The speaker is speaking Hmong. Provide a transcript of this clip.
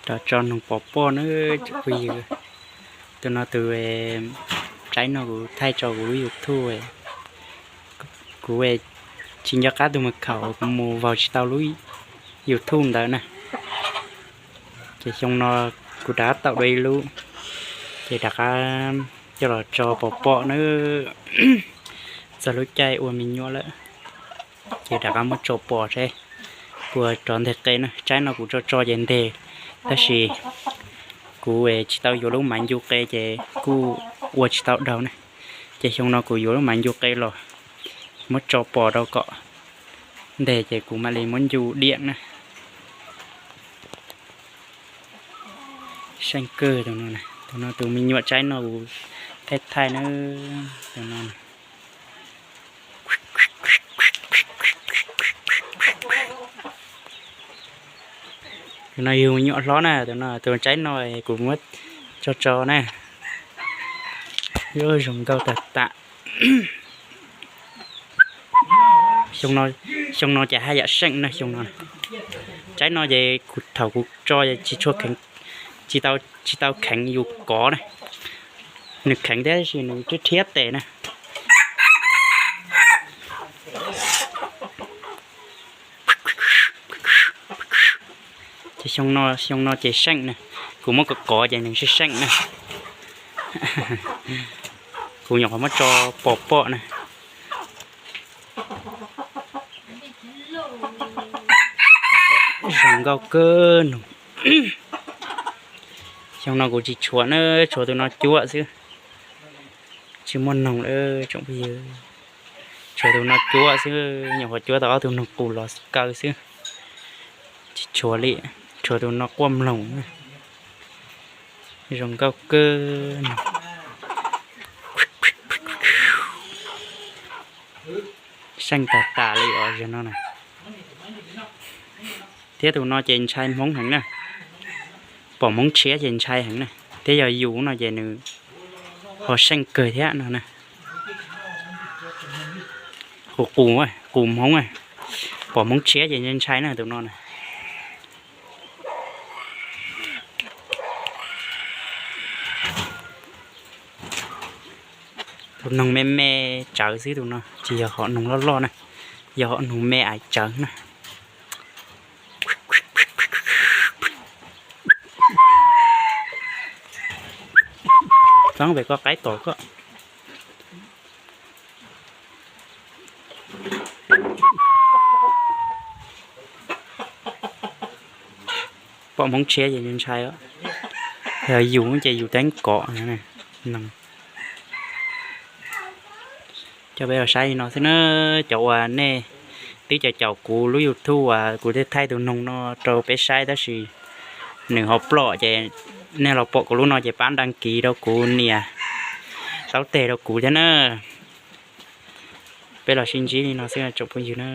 Rov tso noog pov pob na tsoom phooj ywg. Tus no tus tsaib no kuv thaij tso kuv lub YouTube. Kuv tsis nco qab tus me khaum kuv mus vaus tsis tau lub YouTube ntawd na. Ces xyoo no kuv rov qab tau dua ib lub, ces rov qab coj los tso pov pob na. Txog lub caij ua me nyuam lawm, ces rov qab muab tso pov seb puas rov nteg qe na. Tsaib no kuv tso tso ces nteg, tab sis kuv tsis tau yuav lub maiv ncu qe ces kuj ua tsis tau dhau na. Ces xyoo no kuv yuav lub maiv ncu qe los muab tso pov rau kom nteg ces kuv mam li muab ncu diam na. Seej kawg tus no, tus no tus me nyuam tsaib no kuv thaij thaij na. Tus no, tus no yog me nyuam hlob na, tus no tus tsaib no kuv muab tso tso na. Zoo nkauj tag tas. Xyoo no ces haj yam seej na xyoo no. Tsaib no ces kuv thaum kuv tso tsis tshua, tsis tau kheev yus kov na. Nws kheev thiab sis nws rhiab rhiab tes na. Ces xyoo no, xyoo no ces seej na, kuv muab kov kov ces nws seej seej na. Kuv nyuam qhuav muab tso pov pob na. Zoo nkauj kawg nkaus. Xyoo no kuv tsis tshuav na, tshuav tus no cuab xwb. Tsis muaj noog lawm tsoom phooj ywg. Tshuav tus no cuab xwb, nyuam qhuav cuab tau ob tug noog qus los kaw xwb. Tsis tshuav li, tshuav tus no quaj mloog. Zoo nkauj kawg no. Seej tag tas li os no na. Thiab tus no ces ntshai hmoob heev na. Pom hmoob tshiab ces ntshai heev na. Thiab yog yus no ces nws ho seej kawg thiab no na. Qus qus, qus hmoob, pom hmoob tshiab ces ntshai na tus no na. Tus noog me me tsawv xwb tus no, tsis yog hom noog loj loj na, yog hom noog me aiv tsawv na. Txob pem koj qaib tom koj. Pom hmoob tshiab ces ntshai, yog yus ces yus teeb kom. Coj peb los saib li no xwb na, cov uas nej twb caum caum kuv lub YouTube uas kuv thiaj thaij tus noog no rau peb saib tab sis nws ho ploj ces nej los pom kuv lub no ces pab đăng ký rau kuv nias taub teg rau kuv thiab na. Peb los sib ntsib li no xwb tsoom phooj ywg na.